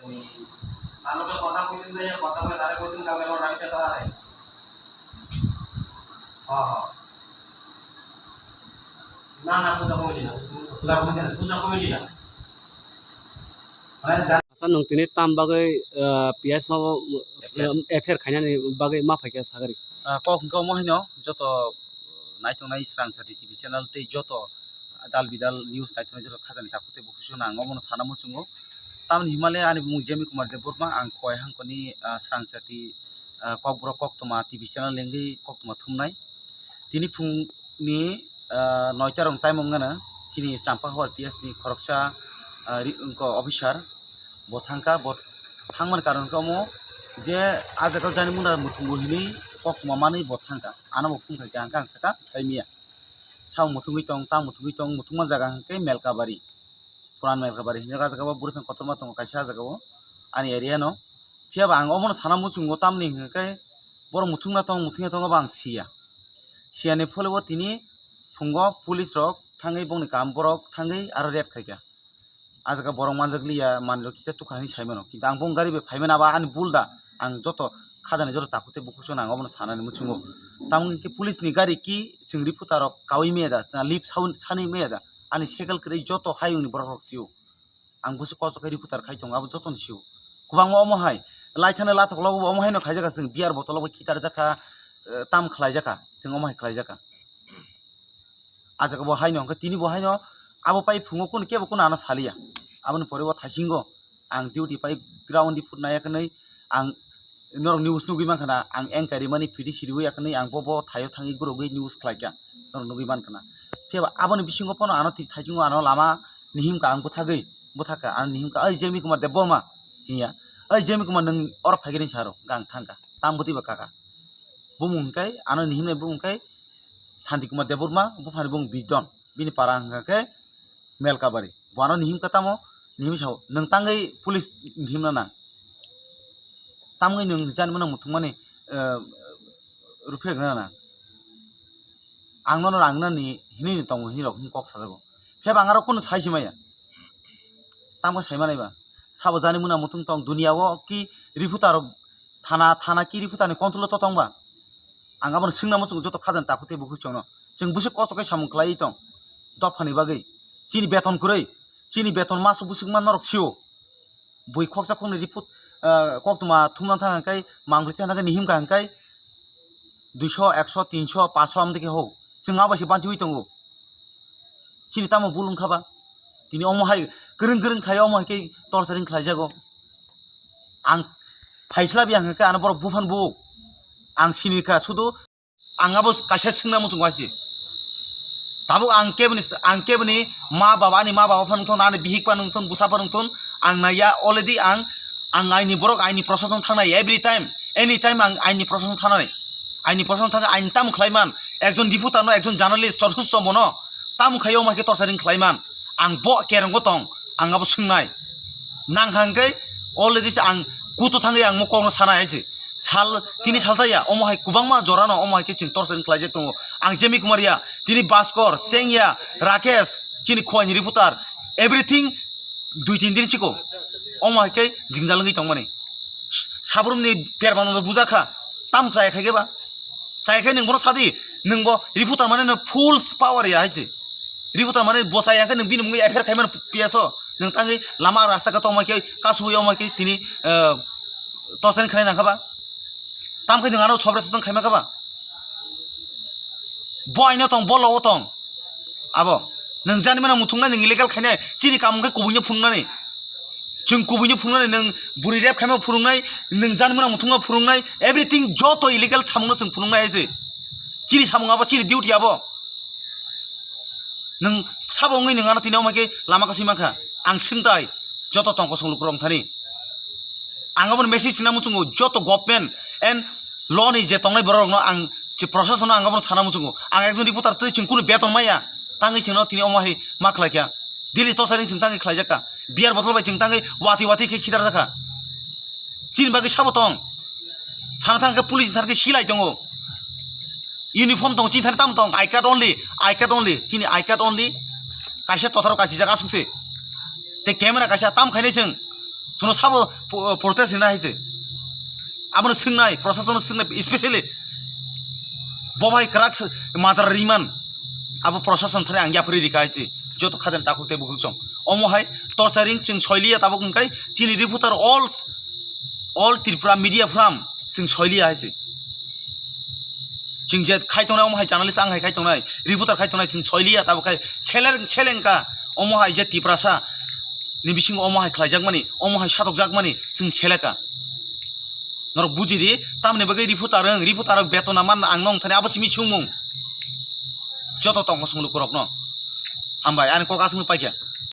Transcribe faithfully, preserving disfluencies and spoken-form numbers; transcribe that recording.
তার লগে কথা কইতে দেয়, কথা কই তারে কইতে দেয়, ওরা আমি কথা হয়। হ্যাঁ, হ্যাঁ। না, না, পূজা কমিটি না। পূজা কমিটি না। পূজা কমিটি না। মানে, যা- Asa nwng tini tam bagwi, ah, P S no, ah, F I R khainani bagwi ma phaikha sagari? Ah, kok hwnkhe omo haino joto naitongnai Srangchati T V channel tei joto dal bidal news naitongnai joto khajani takhuk tei bukhuk songno ang omono sana muchungo. Tamoni himale ani bumung Jemi Kumar Debbarma, ang Khowai hangkoni, ah, Srangchati, ah, Kokborok koktwma T V channel lengwi koktwma thumnai. Tini phungni, ah, noita rok time wngkha na chini Champahor P S ni khoroksa, ah, ri-, wngkha officer. Bo thangkha, bo thangmani karon khe omo je ah jaga jani muna muthungo hinwi koktwma manwi bo thangkha. Ano bo phung kha khe ang khe ang saka saimanya. Sao muthungwi tong, ta muthungwi tong, muthungma jaga hwnkhe Melkabari. Puran Melkabari hinwi ah jaga o bwrwi phang kotorma tongo kaisa ah jaga o ani area no. Phiya ba ang omono sana muchungo tamni hwnkhe borok muthungna tong, muthungya tongo ba ang siya. Siyani phole o tini phungo police rok thangwi bongni kam borok thangwi aro rape khaikha. Ah jaga borok manjak liya, manwi rok kisa tukha hinwi saimano. Kintu ang bong gari bai phaimani abo ani bul da. Ang joto khajani joto takhuk tei bukhuk songno ang obono sanani muchungo. Tamo hwnkhe police ni gari ki chwng reporter rok kaui maya da, na lip sound sanwi maya da. Ani cycle kwrwi joto hayungni borok rok sio. Ang busi kosto khe reporter khai tongo, abo jotono sio. Kwbangma omo hai, lai thani lathok logo bo omo haino khaijak kha, chwng beer bottle bo khitarjak kha, eh, tam khlaijak kha, chwng omo hai khlaijak kha. Ah jaga bo haino hwnkhe tini bo haino abo pai phungo kunu kebo kunu ano saliya. Aboni pore o thaisingo ang duty pai ground di phut naiya kwnwi ang norok news nugwi mankha na ang anchor rimani phidi siriwi ya kwnwi ang bo bo thaio thangwi gurogwi news khlaikha norok nugwi mankha na. Phiya ba aboni bisingo pono ano twi thaisingo ano lama nihimkha ang bwthagwi bwthakha ano nihimkha oi Jemi Kumar Debbarma hinya oi Jemi Kumar nwng oro phaikhe ring saro gang thangkha tam bwtwi ba kaka. Bumung hwnkhe ano ni himnai bumung hwnkhe Santi Kumar Debbarma, buphani bumung Bidon, bini para hwnkhe Melkabari. Bo ano ni himkhe tamo, ni himwi sao, nwng tangwi police ni himna nang. Tamwi nwng jani mano muthungmani, eh, ruphe gana nang. Ang nono rang nani hinwi ni tongo hinwi rok hwn kok sajago. Phiya ba ang aro kunu sai si maya. Tamo sai manai ba. Sabo jani muna muthung tong dunia o ki reporter thana, thana ki reporter ni control o to tong ba. Ang abono swngna muchungo joto khajani takhuk tei bukhuk chwngno. Chwng bwswk kosto khe samung khlaiwi tong. Dophani bagwi. Chini beton kwrwi. Chini beton maso bwswk ma norok sio. Bui khoksa khoknwi report, ah, koktwma thumna thang hwnkhe, mangpli thang hwnkhe, nihimkha hwnkhe, duiso, ekso, tinso, paso amtwi khe ho. Chwng abo se banchiwi tongo. Chini tamo bul wngkha ba? Tini omo hai kwrwng kwrwng khai omo hai khe torturing khlaijago. Ang phaisla biya hwnkhe ano borok buphang bu. Ang sini kha sudu ang abo kaisa swngna muchungo hai se. Tabuk ang keboni, ang keboni ma baba, ani ma baba phano wngthon, ani bihik phano wngthon, bwsa phano wngthon, ang naiya already ang, ang aini borok, aini prosason thangnai every time, any time ang aini prosason thangnai. Aini prosason thangkhe aini tamo khlaiman, ekjon reporter no, ekjon journalist, jotheshto bono tamo khaio omo hai khe torturing khlaiman, ang bo kerongo tong, ang abo swngnai. Nang hangkhe already se ang kutu thangwi ang mo kokno sana hai se. Sal, tini salsa ya, omo hai kwbangma jora no, omo hai khe chwng torturing khlaijak tongo. Ang Jemi Kumar ya, tini Baskor, Seng ya, Rakesh, chini Khowai ni reporter, everything dui tin din siko. Omo hai khe jingjal wngwi tongmani. Sabrumni permano bujakha, tam chaya khai khe ba. Chaya khe nwng bono sadi, nwng bo reporter mane no full power ya hai se. Reporter mane bo chaya khe nwng bini mungwi F I R khaimano P S o. Nwng tangwi lama rasta khe tongma khe kasui omo khe tini, eh, torturing khlai nang kha ba. Tam khe nwng ano sobres tong khaima kha ba. Bo aino tong, bo logo tong. Abo. Nwng jani mano muthungnai, nwng illegal khainai. Chini kamung khe kubuino phunuknani. Chwng kubuino phunuknani, nwng bwrwi rep khaima phunuknai, nwng jani mano muthungma phunuknai. Everything joto illegal samungno chwng phunuknai hai se. Chini samung abo, chini duty abo. Nwng sabo wngwi nwng ano tini omo khe lama kasui mankha. Ang swngtai joto tongkosong lukurok thani. Ang abono message sina muchungo joto government and law ni je tongnai borok rokno ang je process no ang abono sana muchungo. Ang ekjon reporter tei chwng kunu beton maya. Tangwi chwngno tini omo hai ma khlai kha. Daily torturing chwng tangwi khlai jakha. Beer bottle bai chwng tangwi wati wati khe khitar jakha. Chini bagwi sabo tong. Sana thang khe police thar khe silai tongo. Uniform tong, chini thani tamo tong, I card only, I card only, chini I card only, kaisa totharo kaisa jaga asuk se. Tei camera kaisa tam khainai chwng, Nono sabo po-, protest rina hai se. Abono swngnai, prosasono swngnai, especially bo bai kwrak se-, madra riman. Abo prosason thani ang yapri rika hai se. Joto khajan takhuk tei bukhuk song. Omo hai torturing chwng soiliya tabuk hwnkhe chini reporter all, all Tripura media forum chwng soiliya hai se. Chwng je khai tongnai, omo hai journalist ang hai khai tongnai, reporter khai tongnai, chwng soiliya, tabuk khai seleng, selengka, omo hai je Tiprasa ni bisingo omo hai khlaijakmani, omo hai satokjakmani, chwng seleka. Norok buji di, tamni bagwi reporter wng, reporter rok betona man ang nong thani abo simi sungmung. Joto tongkha song lukurokno. Hambai, ani kok aswk paikha.